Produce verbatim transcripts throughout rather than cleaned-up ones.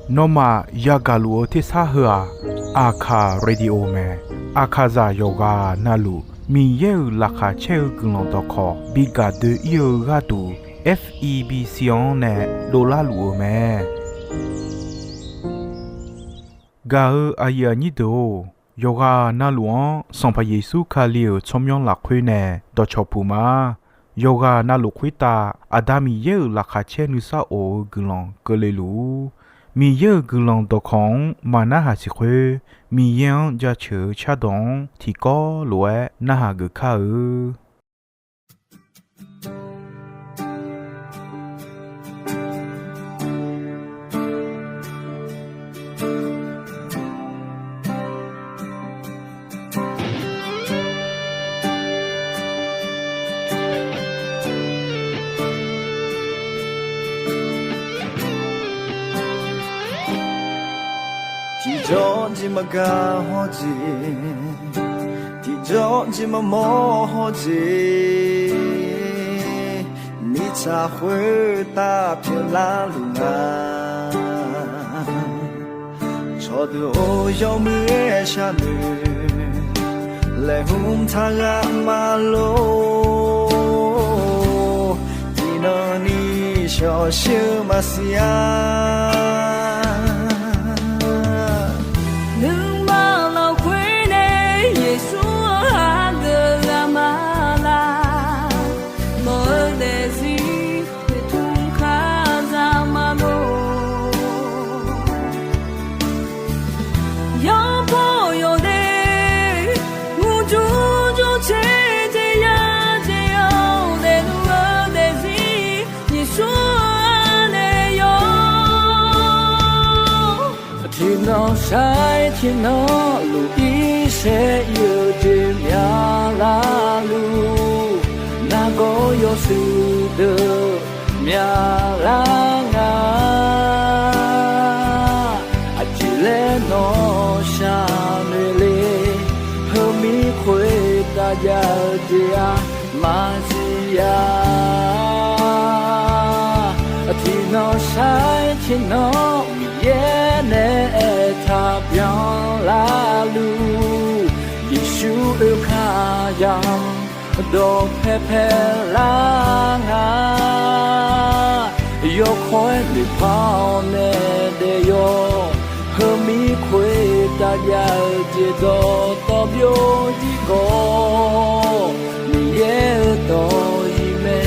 Nawmaf yagaq luf-eu tersar heu-aq, Aqkaq Radio mae. Aqkaqzaq yawqghaq navluf Miqyaer-euq laqkhaq caer-eu guiqlanq dawqkawq bi gaq doe-ir-eu gharduq, F E B C-anr nae dovlar luf-eu mae. Gaq-eu aqyuif aqnyir deuq-or, yawqghaq navluf-anr Sanqpaq Yeqsur Kali-euq tsawrmyanr lafkhoer nae dawqcawq puq ma. Yawqghaq navluf khoertav Aqda Miqyaer-euq laqkhaq caer nuisar of-eu guiqlanq keuvle luf-ur. Miqyaer-euq guiqlanq dawqkawq-anr maqnarhaq siq khoer, Miqyaer-anr jaceuq-eu cardawq-anr tiqkawv lof-aer narhaq geuf kar-eu. Tiqjawr jeq maqgaq hawr jeq, tiqjawr jeq maqmawr hawr jeq, mirtsaq khoertav pyeuflar luf nga. Cawqdeuq-or, yawmuiq-aer sharnoeq laeqhmq taqghaq maqlor. Tiqnan ni shawqshir-eu maqsiq-a. Nuima lafkhoer nae Yeqsur-anr hageuf ghaq ma laq. Nawq-eu daefzir noeqtmq kar za ma lor. Yawbaw yawdaef murjur jur caer jeq ya jeq-anr daefluf-eu daefzir Yeqsur-anr nae yawr. Tiqnan sar-aer tiqnan luf-ir saer ir-eu jeq myaq larluf, nargawr yawshuif deuq myaq lar nga. Aqjeq laer nawq shaqnoeq le, heumir khoertav jav-eu jeq-aq maqsiq-a. Tiqnan sar-aer tiqnan Miqyaer nae aertaq byan larluf, Yeqsur oekar yamq dawqpae pae lar nga. Yawkawr-aer noeqpar-awr nae daef yawr, heumir khoertav jav-eu jeq dawqtawv byovjir khawf, Miqyaer-euq dawq-iq mae.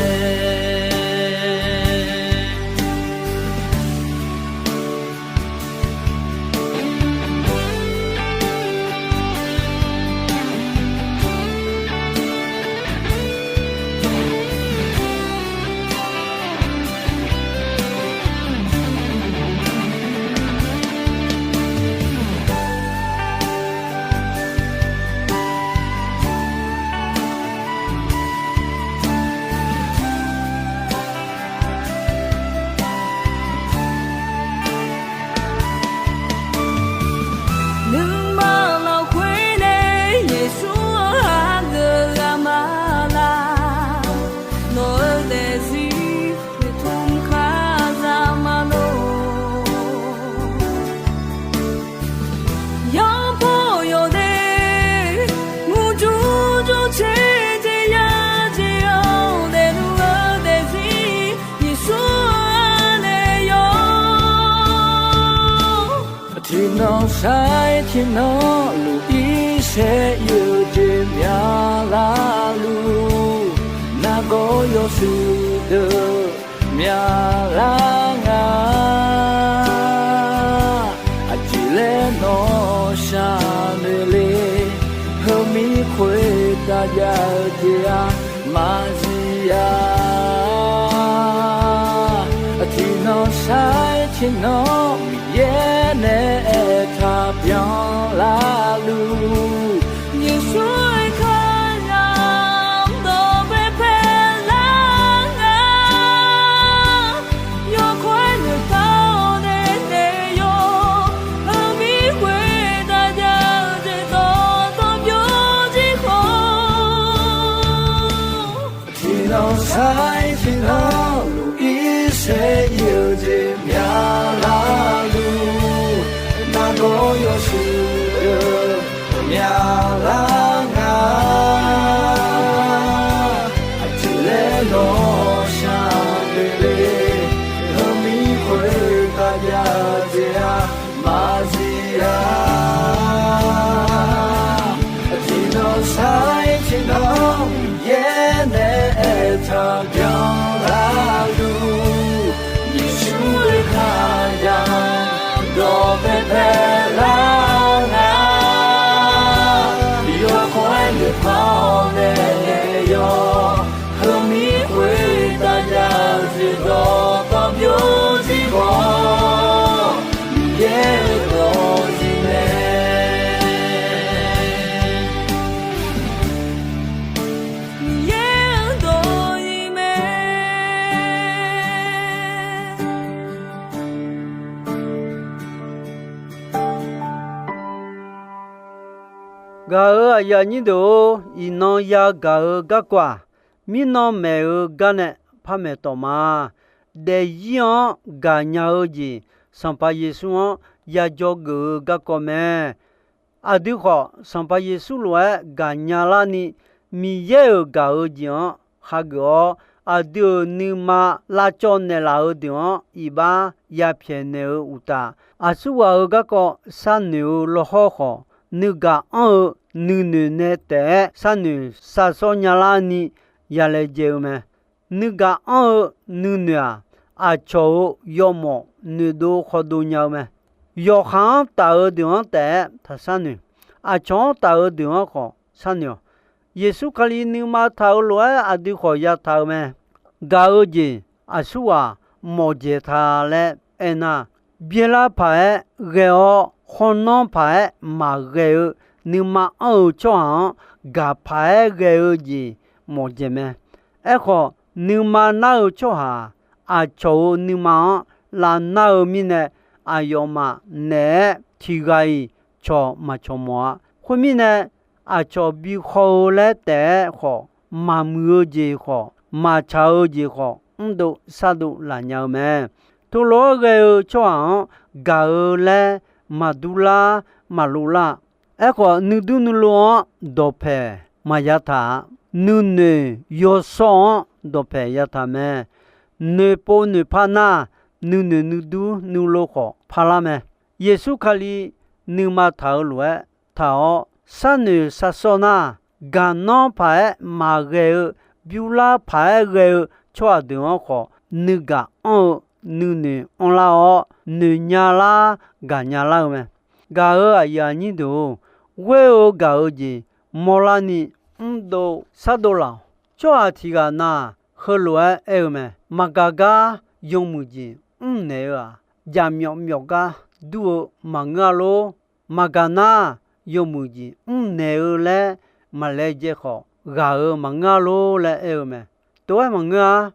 Nuima lafkhoer nae Yeqsur-anr hageuf ghaq ma laq. Nawq-eu daefzir noeqtmq kar za ma lor. Yawbaw yawdaef murjur jur caer jeq ya jeq-anr daefluf-eu daefzir Yeqsur-anr nae yawr. Tiqnan sar-aer tiqnan luf-ir saer ir-eu jeq myaq larluf, nargawr yawshuif deuq myaq lar nga. Aqjeq laer nawq shaqnoeq le, heumir khoertav jav-eu jeq-aq maqsiq-a. Tiqnan sar-aer tiqnan Miqyaer nae aertaq byan larluf, Yeqsur-euq kar yamq dawqpae pae lar nga. Yawkawr-aer noeqpar-awr nae daef yawr, heumir khoertav jav-eu jeq dawqtawv byovjir khawf, tiqnan sar-aer tiqnan luf-ir saer Yawjeq myaqlar luf, nargawr yawshuif deuq myaqlar nga. Aqjeq laer nawr shaqdoeq le, heumir khoertav jav dzaeq-a maqzif-a. Tiqnan sar-ir tiqnan yaer nae aertaq byanlar luf, Yeqsur-euq khaqdaq dawqpae paelar nga. Yawkawr-aer noeqpar-awr nae yawq, heumir khoertav jav-eu dawqtawv byovzir khawf, Miqyaer-euq dawqzif mae. Miqyaer-euq dawqzif mae. Gaq-euq aqyuif aqnyir deuq-or, iqnan yagaq-eu garkawv-aq, mirnan maeq-eu gar nae par maeq tawq ma. Daefzir-anr gaqnya-eu jeq, Sanqpaq Yeqsur-anr yajawr geuf-eu garkawv mae. Aqdui khawf, Sanqpaq Yeqsur lof-aer gaqnya larni, Miqyaer-euq gaq-eu jeq-anr hageuf-awr, aqdui-euq nuima lavcawv naeqlaf-eu deuq-anr iqbax yapyaeq naeq-eu uqtaf, aqsurghaq-euq garkawv sharnoeq-eu lawhawr khawf, nuigaq anr-eu nuinoeq nae taef-aer sharnoeq sharsawr nyalarni yalaejae-eu mae. Nuigaq anr-eu nuinoeq-aq, aqcawq-euq yawmawf noeqdov khawdov nya-eu mae. Yawqha-anr taf-eu deuq-anr taef-aer taqshar noeq. Aqcawq-anr taf-eu deuq-anr khawf sharnoeq-awq. Yeqsur Kali nuima taq-eu lof-aer aqdui khawf yataq-eu mae. Gaq-eu jeq aqsurghaq mawfdzaeq ta laer aernar, byaerlar paq-aer ghae-awr khawrnanr paq-aer maqghae-eu nuima anr-eu tsawrhaq-anr, gaq paq-aer ghae-eu jeq mawfdzaeq mae. Aerkhawf, nuima nar-eu tsawrhaq aqcawq-euq nuima-anr lavnar-eu mirnae, aqyawfmaf naeq-aer tiqghaq-iq cawq maqcawq mawf-a. Khoermirnae, aqcawq bi khaw-eu laer taef-aer khawf, maqmuiq-eu jeq khawf, maqtsaq-eu jeq khawf, mrdov shardov lafnya-eu mae. Teulof-aer ghae-eu tsawrhaq-anr gaq-eu laer maqdur lar maqlov lar. Aerkhawf, nuidur nuilov-anr dawqpaeq maqya taq-a. Nuinoeq yawshawr-anr dawqpaeq yataq mae. Noeqpov noeqpar nar, nuinoeq nuidur nuilov khawf parlar mae. Yeqsur Kali nuima taq-eu lof-aer taq-awr sharnoeq sharsawr nar, gaqnanr paq-aer maqghae-eu, bymrlar paq-aer ghae-eu tsawrhaq deuq-anr khawf, nuigaq anr-eu nuinoeq anrlar-awr, noeqnya lar gaqnya lar-eu mae. Gaq-euq aqyuif aqnyir deuq-or, ghoer-eu gaq-eu jeq mawrlarni mrdov shardov laf-awq. Tsawrhaq tiqghaq na-aq, heulof-aer aer-eu mae. Maqgaq gar yawmuiq jeq mrnaeq-eu-aq, jaqmyawf myawf gar dur-eu maqngeur-a lor. Maqgaq nar, yawmuiq jeq mrnaeq-eu laer maqlaejae khawf, ghaq-euq maqngeur-a lor laer aer-eu mae. Tov-aer maqngeur-a.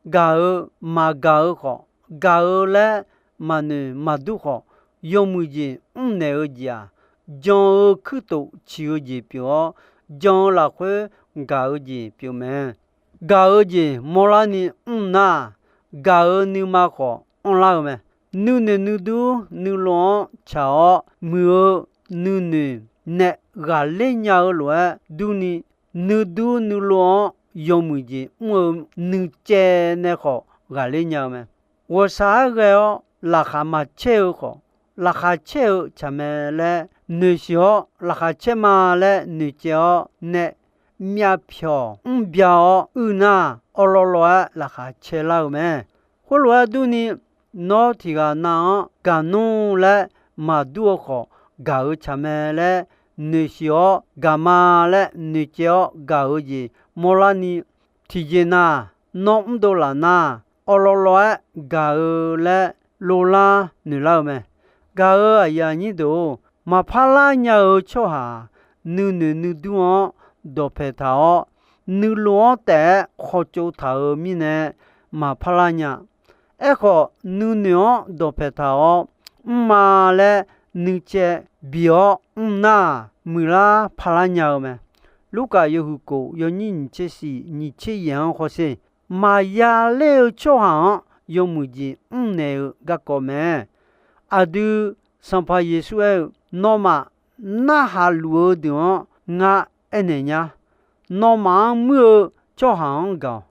Gaq-eu maqgaq-eu khawf, gaq-eu laer maqnoeq maqdur khawf, yawmuiq jeq mrnaeq-eu jeq-aq, jan-eu kuirtof ciq-eu jeq pyeuf-awr, jan-eu lafkhoer gaq-eu jeq pyeuf mae. Gaq-eu jeq mawrlarni mr nar, gaq-eu nuima khawf anrlar-eu mae. Nuinoeq nuidur nuilov-anr tsaq-awr muiq-eu nuinoeq nae ghaqler nya-eu lof-aer durni, nuidur nuilov-anr yawmuiq jeq mr-eu nuicaev nae khawf ghaqler nya-eu mae. Ghawqshaq-aer ghae-awr laqkhaq maqcaer-eu khawf, laqkhaq caer-eu tsaq mae laer noeqshiq-awr, laqkhaq caer ma laer noeqcaev-awr nae, myavpyawq mrbya-awr uir nar, awrlawvlawv-aer laqkhaq caelar-eu mae. Khoerlof-aer durni, nawr tiqghaq nav-anr gaqnmr laer maqdur-eu khawf, gaq-eu tsaq mae laer noeqshiq-awr gaq ma laer noeqcaev-awr gaq-eu jeq mawrlarni, tiqjeq na nawr mrdov laf nar, awrlawvlawv-aer gaq-eu laer lovlar noeqlar-eu mae. Gaq-euq aqyuif aqnyir deuq-or, maqpar lar nya-eu tsawrhaq-aq, nuinoeq nuidur-anr dawqpaeq taq-awr, nuilov-anr taef-aer khawtsov taq-euq mirnae maqpar lar nya. Aerkhawf, nuinoeq-anr dawqpaeq taq-awr, mrma laer nuicaev biq-awr mr nar, muiqlar parlar nya-eu mae. Lurkaf yawhuiq kof yawnyir nyiq tser shif nyiq tser yaeq-anr hawsher. Maqya ler-eu tsawrhaq-anr yawmuiq jeq mrnaeq-eu garkawv mae. Aqdui, Sanqpaq Yeqsur aer-eu, Nawmaf narhaq luf-eu deuq-anr ngar aernaeq nya. Nawmaf-anr muir-eu tsawrhaq-anr gaq-awq.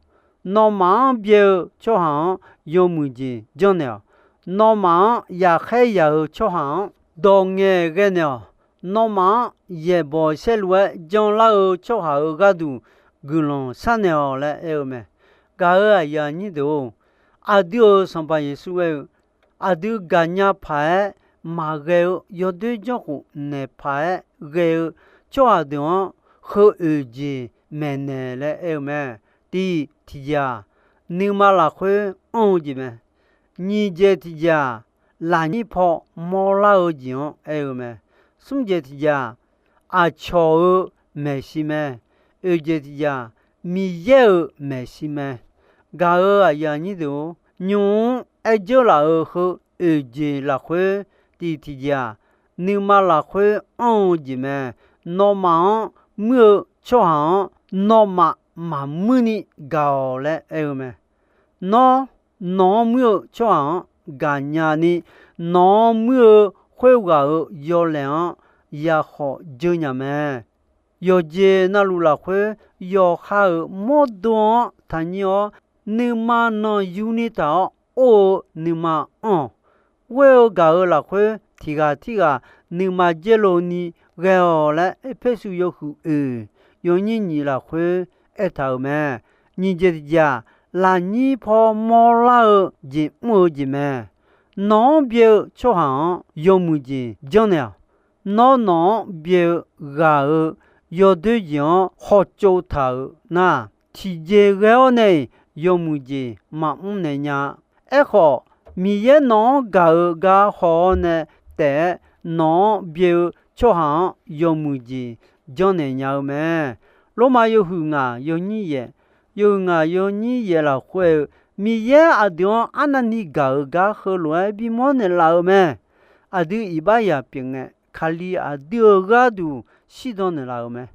Nawmaf-anr byae-eu tsawrhaq-anr yawmuiq jeq janrnaeq-awq. Nawmaf-anr yaqkhaer yaq-eu tsawrhaq-anr dawq ngaeqghae naeq-awq. Nawmaf-anr yaeqbawq saerlu-aer janlar-eu tsawrhaq-euq gharduq guiqlanq sharnaeq-awq laer aer-eu mae. Gaq-euq aqyuif aqnyir deuq-or, aqdui-euq Sanqpaq Yeqsur aer-eu, aqdui gaqnya paq-aer maqghae-eu yawdoer janrkhof naeq paq-aer ghae-eu tsawrhaq deuq-anr heu oeq jeq maeqnaeq laer aer-eu mae. Tiq, tiqjeq-aq, nuima lafkhoer anr-eu jeq mae. Nyiq jeq tiqjeq-aq, lafnyir paw mawrlar-eu jeq-anr aer-eu mae. Smr jeq tiqjeq-aq, aqcawq-euq maeqshi mae. Oeq jeq tiqjeq-aq, Miqyaer-euq maeqshi mae. Gaq-euq aqyuif aqnyir deuq-or, nymq-mr aer dzeur laf-euq heu oeq jeq lafkhoer tiq tiqjeq-aq, nuima lafkhoer anr-eu jeq mae. Nawmaf-anr muir-eu tsawrhaq-anr nawmaf maqmuir ni gaq-awq laer aer-eu mae. Nawr, nawq-anr muir-eu tsawrhaq-anr gaqnya ni, nawq-anr muir-eu khoerghaq-euq yawlaeq-anr yakhawf dzeur nya mae. Yawqjeq navluf lafkhoer yawqha-euq mawrdo-anr taqnyir-awr, nuima nanq yuni taq-awr or-eu nuima anr-awq. Ghoer-eu gaq-euq lafkhoer tiq ghaq tirghaq nuima dzaerlov ni ghae-awq laer, Erpersu yawhuiq oeq yawnyir nyiq lafkhoer aertaq-euq mae. Nyiq jeq tiqjeq-aq, lafnyir paw mawrlar-eu jeq mr-eu jeq mae. Nawq-anr byae-eu tsawrhaq-anr yawmuiq jeq janrnaeq-awq. Nawr, nawq-anr byae-eu ghaq-euq yawdoer jeq-anr hawtsov taq-euq nar, tiqjeq ghae-awr nae-iq yawmuiq jeq maqmr naeq nya-a. Aerkhawf, Miqyaer nawq-anr gaq-eu gar haw-awr nae taef-aer, nawq-anr byae-eu tsawrhaq-anr yawmuiq jeq janrnaeq nya-eu mae. Lormav yawhuiq ngaq yawnyir yaef, yawhuiq ngaq yawnyir yaef lafkhoer-eu, Miqyaer aqdui-anr arnavni gaq-euq gar heulof-aer bimawr naeqlaf-eu mae. Aqdui iqbaxzaq pyeufngae, Kali aqdui-euq gharduq shirdan naeqlaf-euq mae.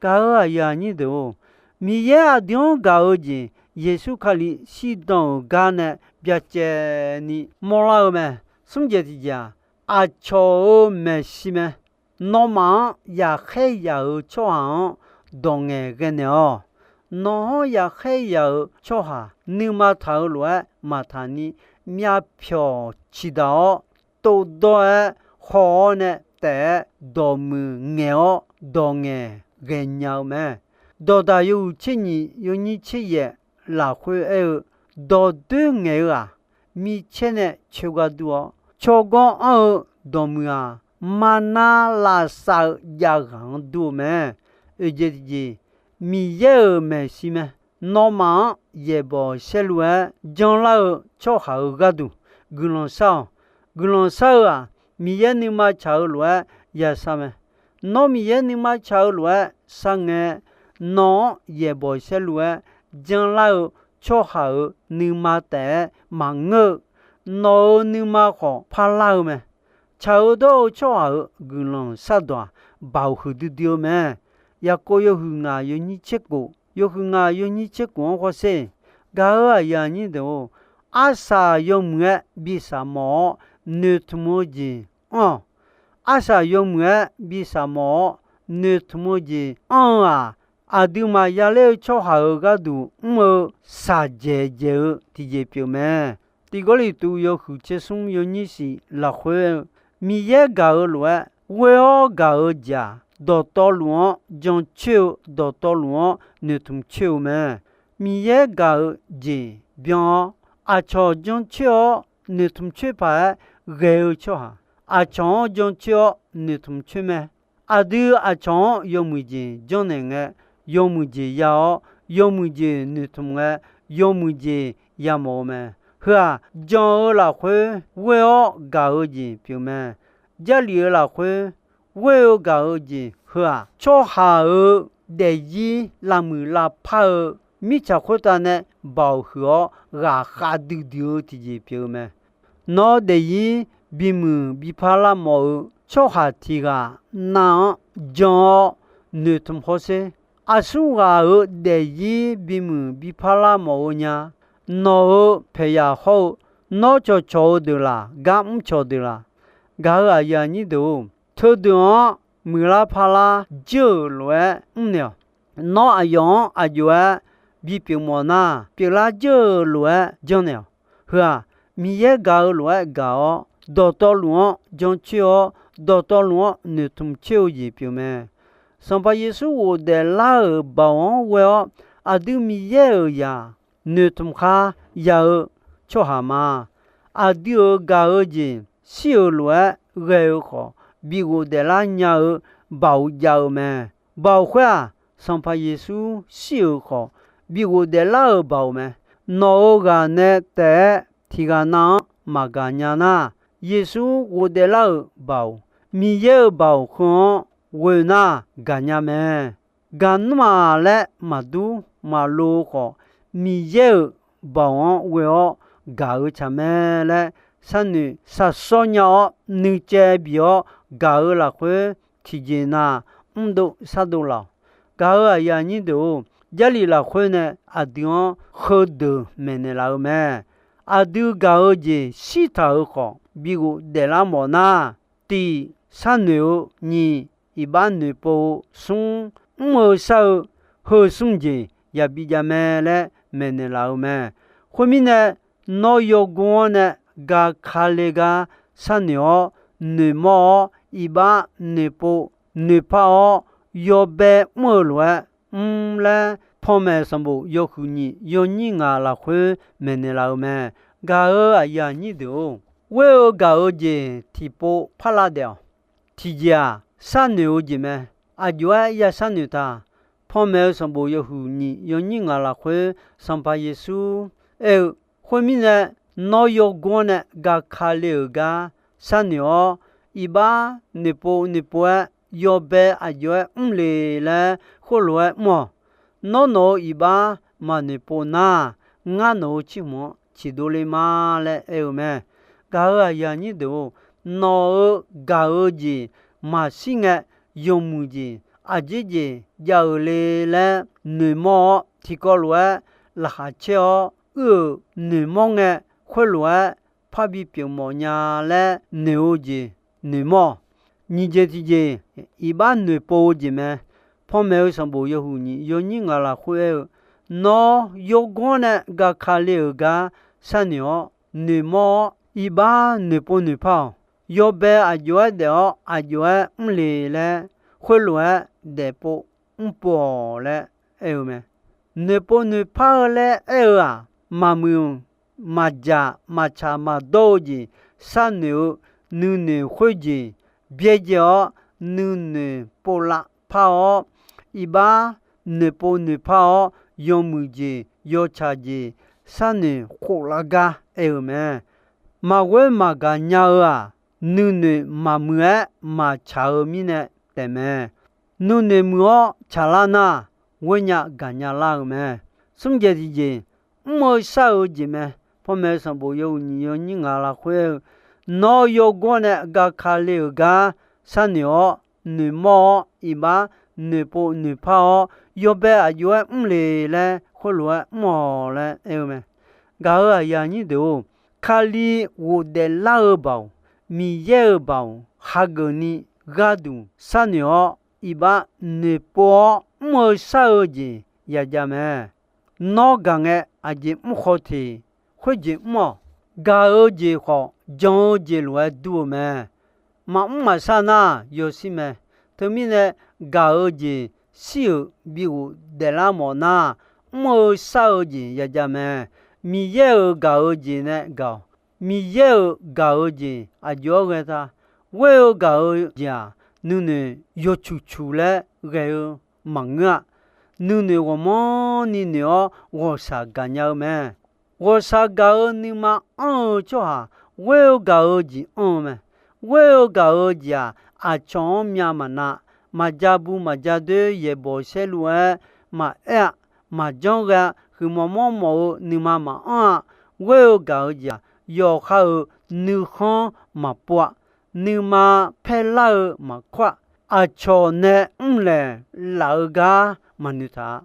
Gaq-euq aqyuif aqnyir deuq-or, Miqyaer aqdui-anr gaq-eu jeq Yeqsur Kali shirdan-euq gar nae byacaevni mawrlar-eu mae. Smr jeq tiqjeq-aq, aqcawq-euq maeqshi mae. Nawmaf-anr yaqkhaer yaq-euq tsawrhaq-anr dawq ngaeqghae naeq-awq. Nawq-anr yaqkhaer yaq-euq tsawrhaq nuima taq-eu lof-aer maqtaq ni, myavpyawq ciqdaq-awr, tovdawr-aer haw-awr nae taef-aer dawqmuiq ngaeq-awr dawq ngaeq ghaenya-eu mae. Dawqdaq yawhuiq tser nyiq yawnyir tser yaef lafkhoer aer-eu, dawqdoer ngaeq-eu-aq, micaer nae coer gar dur-awr, tsawrganr anr-eu dawqmuiq-aq, marnar lavsav-eu javghaq-anr dur-eu mae. Oeq jeq tiqjeq, Miqyaer-euq maeqshi mae. Nawmaf-anr yaeqbawq saerlu-aer janlar-eu tsawrhaq-euq gharduq guiqlanq shar-awq. Guiqlanq shar-eu-aq, Miqyaer nuima tsaq-eu lof-aer yashar mae. Nawr Miqyaer nuima tsaq-eu lof-aer sharngae, nawq-anr yaeqbawq saerlu-aer janlar-eu tsawrhaq-euq nuima taef-aer maqngeur-eu, nawq-euq nuima khawf parlar-eu mae. Tsaq-eu dawr-eu tsawrhaq-euq guiqlanq shardawq-aq, baoq huiqdui dui-eu mae. Yaqkov yawhuiq ngaq yawnyir tser kof, yawhuiq ngaq yawnyir tser kof-anr hawsher. Gaq-euq aqyuif aqnyir deuq-or, arsaq yawmuiq-aer bi shaqmawf-awr noeqtmq-eu jeq anr-awq. Arsaq yawmuiq-aer bi shaqmawf-awr noeqtmq-eu jeq anr-eu-aq, aqduimaf yaler-eu tsawrhaq-euq gharduq mr-eu shaqdzaeq dzaeq-eu tiqjeq pyeuf mae. Tiq Gawrliqtu yawhuiq tser smr yawnyir shif lafkhoer, Miqyaer gaq-eu lof-aer ghoer-awr gaq-eu jeq-aq, dawqtawvluf-anr jancoer-eu dawqtawvluf-anr noeqtmq coer-eu mae. Miqyaer gaq-eu jeq byan-awr, aqcawq jancoer-awr noeqtmq coer paq-aer ghae-eu tsawrhaq, aqcawq-anr jancoer-awr noeqtmq coer mae. Aqdui aqcawq-anr yawmuiq jeq janrnaeq ngae, yawmuiq jeq ya-awr, yawmuiq jeq noeqtmq ngae, yawmuiq jeq yamawf-eu mae. Heu-aq, jan-eu lafkhoer ghoer-awr gaq-eu jeq pyeuf mae. Jarlif-eu lafkhoer ghoer-eu gaq-eu jeq heu-aq, tsawrhaq-euq daefzir lavmuiq lavpar-eu mirtsaq khoertav nae baoq huiq-awr ghaqkhav duidui-eu tiqjeq pyeuf-eu mae. Nawr daefzir bimuiq bipar lar mawf-eu tsawrhaq tiq ghaq nav-anr jan-awr noeqtmq hawsher. Aqsurghaq-euq daefzir bimuiq bipar lar mawf-eu nya. Nawq-euq paeqyaq hawr-eu, nawr cawqcawq-eu deuq laq, gar mrcawq deuq laq. Gaq-euq aqyuif aqnyir deuq-or, teudeuq-anr muiqlar parlar jeur-euq lof-aer mrnaeq-awq. Nawr aqyawf-anr aq jov-aer bipyeuf mawf nar, pyeuflar jeur-euq lof-aer janrnaeq-awq. Heu-aq, Miqyaer gaq-eu lof-aer gaq-awr, dawqtawvluf-anr jancoer-awr, dawqtawvluf-anr noeqtmq coer-eu jeq pyeuf mae. Sanqpaq Yeqsur ghofdaef lar-euq baoq-anr ghoe-awr, aqdui Miqyaer-euq zaq noeqtmq khar ya-eu tsawrhaq ma. Aqdui-euq gaq-eu jeq shir-euq lof-aer ghae-eu khawf, bi ghofdaef lar nya-eu baoq jav-eu mae. Baoq khoer-aq, Sanqpaq Yeqsur shir-euq khawf, bi ghofdaef lar-euq baoq mae. Nawq-euq ghaq nae taef-aer tiqghaq nav-anr maqgaq nya nar, Yeqsur ghofdaef lar-euq baoq, Miqyaer-euq baoq heu-anr ghoe nar gaqnya mae. Gaqnmr-aq laer maqdur maqlo-eu khawf, Miqyaer-euq baoq-anr ghoe-awr gaq-eu tsaq mae laer, sharnoeq shaqshawr nya-awr nuicaev bif-awr gaq-eu lafkhoer, tiqjeq nav mrdov shardov laf-awq. Gaq-euq aqyuif aqnyir deuq-or, Jarlif lafkhoer nae aqdui-anr heudeuq maeqnaeq laf-eu mae. Aqdui gaq-eu jeq shirtaq-euq khawf, bi ghofdaef lar mawf nar, tiq, sharnoeq-eu, nyiq, iqbax noeqpov-eu, smr, mr-eu shar-eu, heu smr jeq yabi jav mae laer maeqnaeq laf-eu mae. Khoermirnae, nawr yawgor-anr nae gaka le gar sharnoeq-awr, noeqmawr-awr, iqbax noeqpov noeqpar-awr, yawbae mr-eu lof-aer mr laer, panmaeq sanqbof yawhuiq nyiq yawnyir ngaq lafkhoer maeqnaeq laf-eu mae. Gaq-euq aqyuif aqnyir deuq-or, ghoer-eu gaq-eu jeq tiqpov parlar daef-awq. Tiqjeq-aq, sharnoeq-eu jeq mae. Aq jov-aer ya sharnoeq taq. Panmaeq-eu sanqbof yawhuiq nyiq yawnyir ngaq lafkhoer Sanqpaq Yeqsur aer-eu, khoermirnae, nawr yawgor-anr nae gaka le-euq gar sharnoeq-awr, iqbax noeqpov noeqpov-aer yawbae aq jov-aer mr le laer khoerlof-aer mr-awq. Nawr nawq-euq iqbax maqnoeqpov nar, ngar nawq-euq tsirhmq-anr ciqdov le ma laer aer-eu mae. Gaq-euq aqyuif aqnyir deuq-or, nawq-euq gaq-eu jeq maqshir ngae, yawmuiq jeq aqjeq jeq jav-euq le laer noeqmawr-awr, tiqkawv lof-aer laqkhaq caer-awr uir-euq noeqmawr ngae, khoerlof-aer parbi pyeuf mawf nya laer noeq-eu jeq noeqmawr-awq. Nyiq jeq tiqjeq, iqbax noeqpov-eu jeq mae. Panmaeq-eu sanqbof yawhuiq nyiq yawnyir ngaq lafkhoer aer-eu, nawr yawgor-anr nae gaka le-euq gar sharnoeq-awr noeqmawr-awr, iqbax noeqpov noeqpar-awq. Yawbae aq jov-aer daef-awr aq jov-aer mr le laer, khoerlof-aer daefpov mrpov-awq laer aer-eu mae. Noeqpov noeqpar-eu laer aer-eu-aq, maqmuiq maqjaq maqtsaq maqdawr-eu jeq sharnoeq-eu, nuinoeq khoerjeq byaerdzae-awr, nuinoeq povlav par-awr, iqbax noeqpov noeqpar-awr, yawmuiq jeq yawtsaq jeq sharnoeq khoflar gar aer-eu mae. Maqghoer maqgaq nya-eu-aq, nuinoeq maqmuiq-aer maqtsaq-eu mirnae taefmae. Nuinoeq muiq-awr tsaqlar nar, ghoernya gaqnya lar-eu mae. Smr jaeq tiqjeq, mr-eu shar-eu jeq mae. Panmaeq sanqbof yawhuiq nyiq yawnyir ngaq lafkhoer aer-eu, nawr yawgor nae gaka le-euq gar sharnoeq-awr noeqmawr-awr, iqbax noeqpov noeqpar-awr, yawbae aq jov-aer mr le laer khoerlof-aer mr-awq laer aer-eu mae. Gaq-euq aqyuif aqnyir deuq-or, Kali ghofdaef lar-eu baoq, Miqyaer-euq baoq hageuf ni gharduq sharnoeq-awr, iqbax noeqpov-awr mr-eu shar-eu jeq yajav mae. Nawr gaq ngae aqjeq mr khawf teq, khoerjeq mr-awq. Gaq-eu jeq khawf jan-eu jeq lof-aer dur-eu mae. Maqmr maqshar nar yawshir mae. Teumirnae, gaq-eu jeq shir-euq bi ghofdaef lar mawf nar, mr-eu shar-eu jeq yajav mae. Miqyaer-euq gaq-eu jeq nae gaq-awq. Miqyaer-euq gaq-eu jeq aq jov-aer ghae ta. Ghoer-eu gaq-eu jeq-aq, nuinoeq yawcuq cuq laer ghae-eu maqngeur-a. Nuinoeq ghawqmanrni noeq-awr ghawqshaq gaqnya-eu mae. Ghawqshaq gaq-eu nuima anr-eu tsawrhaq, ghoer-eu gaq-eu jeq anr-eu mae. Ghoer-eu gaq-eu jeq-aq, aqcawq-anr myav maqnav, maqja bu maqja doer yaeqbawq saerlu-aer maqaer-a. Maqjanr ghae-a. Huiqmawf mawrmawf-eu nuima maqanr-a. Ghoer-eu gaq-eu jeq-aq, yawqha-euq nuikhanr maqpov-a. Nuima paerlar-eu maqkawr-a. Aqcawq nae mrlaeq laf-eu gar maqnoeq taq-a.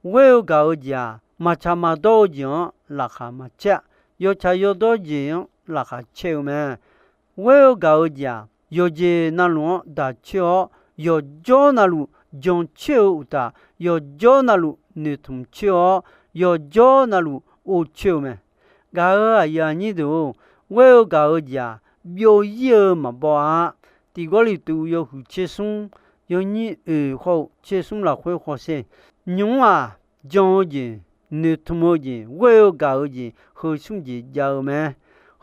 Ghoer-eu gaq-eu jeq-aq, maqtsaq maqdawr-eu jeq-anr laqkhaq maqcaer-a. Yawtsaq yawdawr jeq-anr laqkhaq caer-eu mae. Ghoer-eu gaq-eu jeq-aq, yawqjeq navluf-anr daq coer-awr, yawqjawr navluf jan coer-eu uqtaf, yawqjawr navluf noeqtmq coer-awr, yawqjawr navluf or coer-eu mae. Gaq-euq aqyuif aqnyir deuq-or, ghoer-eu gaq-eu jeq-aq, byov ir-eu maqbaw-a. Tiq Gawrliqtu yawhuiq tser smr, yawnyir oeq khawf-eu tser smr lafkhoer khawsher, nymq-mr-aq, jan-eu jeq, noeqtmq-eu jeq, ghoer-eu gaq-eu jeq, heu smr jeq jav-eu mae.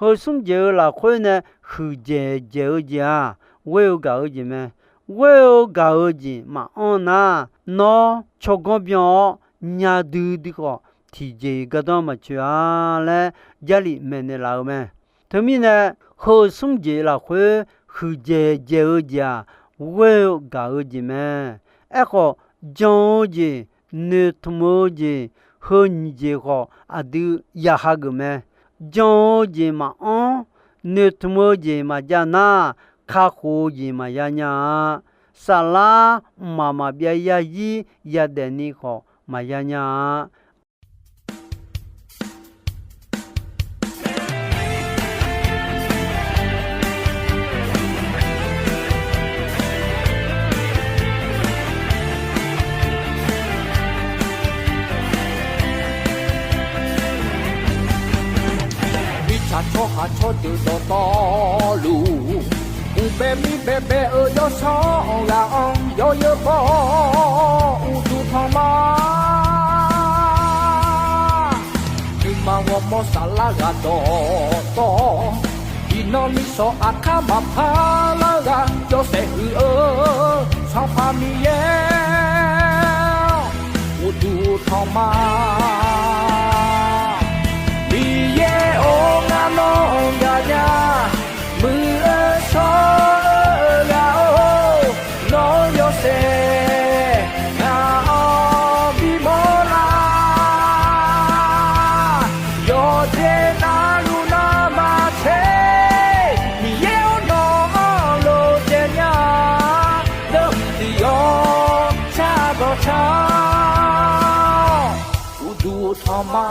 Heu smr jeq-eu lafkhoer nae huiqdzaeq dzaeq-eu jeq-aq, ghoer-eu gaq-eu jeq mae. Ghoer-eu gaq-eu jeq maqanr nar, nawr tsawrganr byan-awr, nya duidui khawf, tiqjeq-iq gardanr maqtsoeq-a laer, Jarlif maeqnaeq laf-eu mae. Teumirnae, heu smr jeq lafkhoer huiqdzaeq dzaeq-eu jeq-aq, ghoer-eu gaq-eu jeq mae. Aerkhawf, jan-eu jeq, noeqtmq-eu jeq, heu nyiq jeq khawf aqdui ya hageuf mae. Jan-eu jeq maqanr, noeqtmq-eu jeq maqjav nar, kakhof-eu jeq maqya nya-a. Saflar mqmaq maqbyav yarzir yadaef ni khawf maqya nya-a. Mirtsaq tsawrhaq tsawrdeuq dawqtawvluf, uqbae mirbae bae-eu yawsanr ghaq-anr yawzeu baw-awr uqduq tanq ma. Nuima ghawrmawr saflar ghaq dawqtawv, iqnan misanq aqkar maqpar lar ghaq yawshaef huiq-eu Sanqpaq Miqyaer-awr, uqduq tanq ma. Miqyaer-or, ngar nawr-anr gaqnya, muiq-eu shawr-eu ghaq-or, nawr yawshaef ngaq-anr bimawr lar. Yawqjeq navluf navmaqtser, Miqyaer-or, nawq-anr lof dzaeq nya, deuq tiq yawq car dawq car-awr, uqduq tanq ma.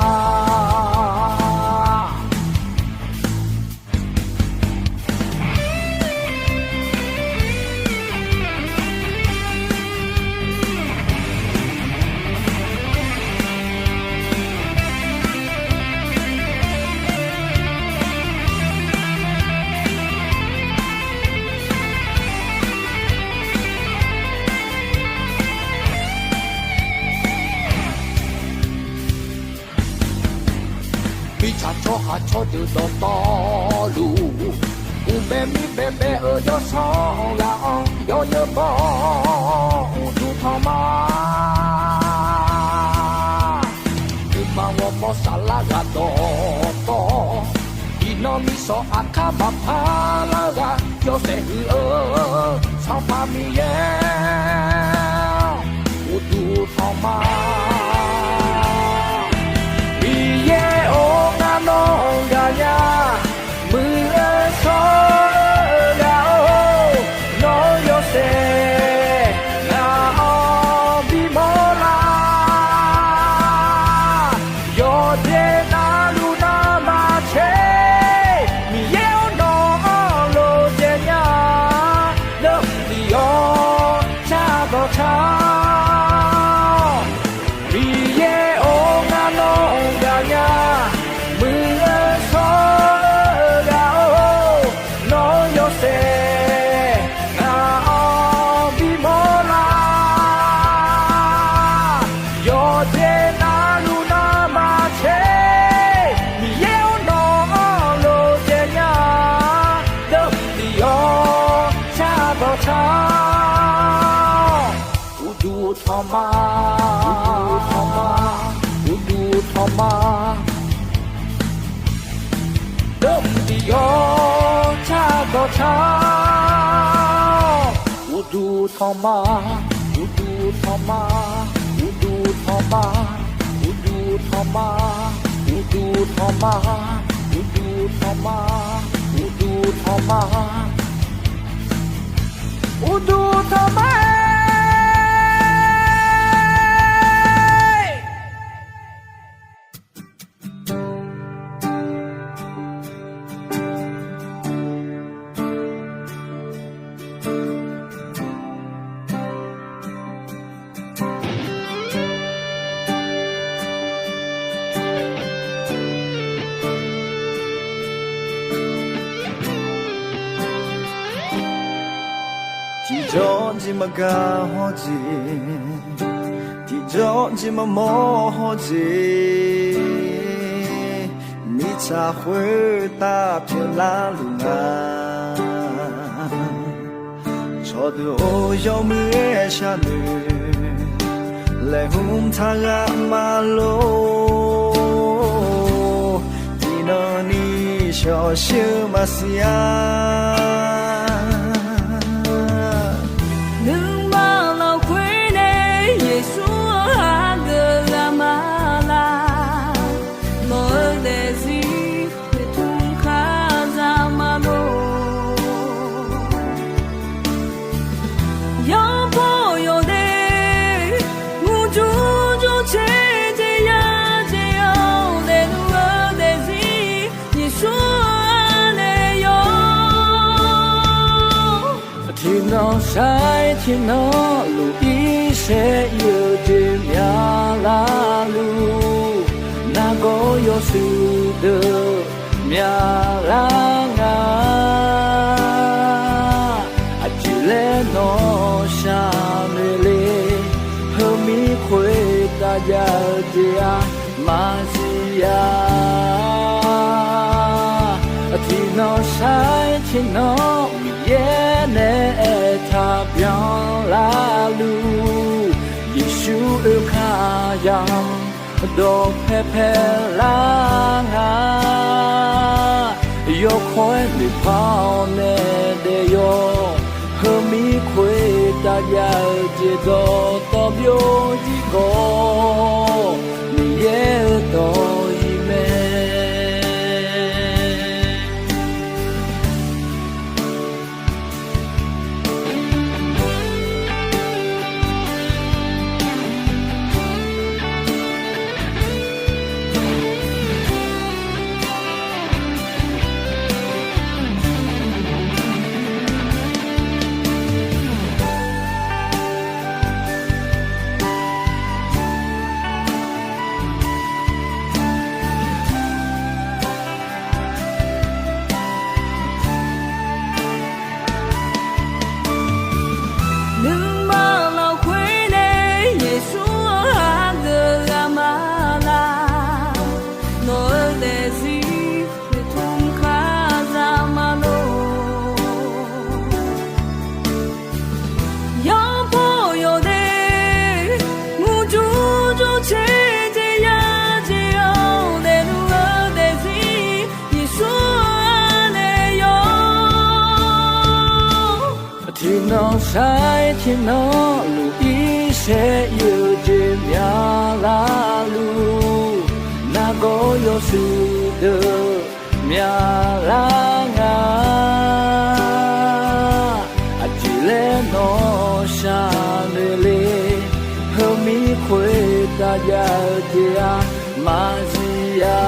Mirtsaq tsawrhaq tsawrdeuq dawqtawvluf, uqbae mirbae bae-eu yawsanr ghaq-anr yawzeu baw-awr uqduq tanq ma. Nuima ghawrmawr saflar ghaq dawqtawv, iqnan misanq aqkar maqpar lar ghaq yawshaef huiq-eu Sanqpaq Miqyaer-awr, uqduq tanq ma. Miqyaer-or, ngar nawr-anr gaqnya, muiq-eu shawr-eu ghaq-or, nawr yawshaef ngaq-anr bimawr lar. Yawqjeq navluf navmaqtser, Miqyaer-or, nawq-anr lof dzaeq nya, deuq tiq yawq car dawq car-awr, Miqyaer-or, ngar nawr-anr gaqnya, muiq-eu shawr-eu ghaq-or, nawr yawshaef ngaq-anr bimawr lar. Yawqjeq navluf navmaqtser, Miqyaer-or, nawq-anr lof dzaeq nya, deuq tiq yawq car dawq car-awr, uqduq tanq ma, uqduq tanq ma, uqduq tanq ma. Deuq tiq yawq car dawq car-awr, uqduq tanq ma, uqduq tanq ma, uqduq tanq ma, uqduq tanq ma, uqduq tanq ma, uqduq tanq ma, uqduq tanq ma, uqduq tanq ma-aer. Tiqjawr jeq maqgaq hawr jeq, tiqjawr jeq maqmawr hawr jeq, mirtsaq khoertav pyeuflar luf nga. Cawqdeuq-or, yawmuiq-aer sharnoeq laeqhmq taq ghaq maqlor, tiqnan ni shawqshir-eu maqsiq-a. Nuima lafkhoer nae Yeqsur-anr hageuf ghaq ma laq. Nawq-eu daefzir noeqtmq kazaq maqlor. Yanrpawr yawdaef murjur jur caer jeq ya jeq-anr daefluf-eu daefzir Yeqsur-anr nae yawr. Tiqnan sar-iq tiqnan luf-ir saer ir-eu jeq myaqlar luf. Nargawr yawshuif deuq myaqlar nga. Aqjeq laer nawr sharnoeq le, heumir khoertav jav-eu jeq-aq maqsiq-a. Tiqnan sar-iq tiqnan Miqyaer nae aertaq byanlar luf. Yeqsur oekar yamq dawqpae paelar nga. Yawkawr-aer noeqpar-awr nae daef yawr. Heumir khoertav jav-eu jeq dawqtawv byov-ir khawf, Miqyaer-euq dawq-iq mae. Nuima lafkhoer nae Yeqsur-anr hageuf ghaq ma laq. Nawq-eu daefzir noeqtmq kazaq maqlor. Yanrpawr yawdaef murjur jur caer jeq ya jeq-anr daefluf-eu daefzir Yeqsur-anr nae yawr. Tiqnan sar-iq tiqnan luf-ir saer ir-eu jeq myaqlar luf. Nargawr yawshuif deuq myaqlar nga. Aqjeq laer nawr sharnoeq le, heumir khoertav jav-eu jeq-aq maqsiq-a.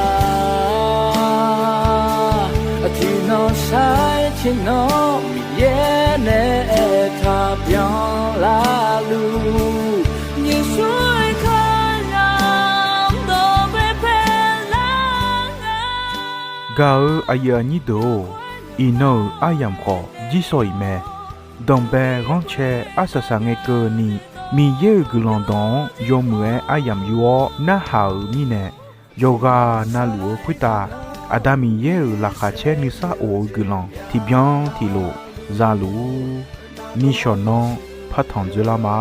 Tiqnan sar-iq tiqnan Miqyaer nae aertaq byanlar luf. Yeqsur-euq kar yamq dawqpae paelar nga. Gaq-euq aqyuif aqnyir deuq-or, iqnan-euq aryamq khawf jirsawq iq mae. Danqbae ghanrcae arsaq saqngae keuvni, Miqyaer-euq guiqlanq dawq-anr yawmuiq-aer aryamq yur-awr narhaq-euq mirnae, yawqghaq na luf-eu khoertav Aqda Miqyaer-euq laqkhaq caer nuisar of-eu guiqlanq tiqbyan tiqlof za luf-ur. Nishawq nanr partanq dzoerlar ma.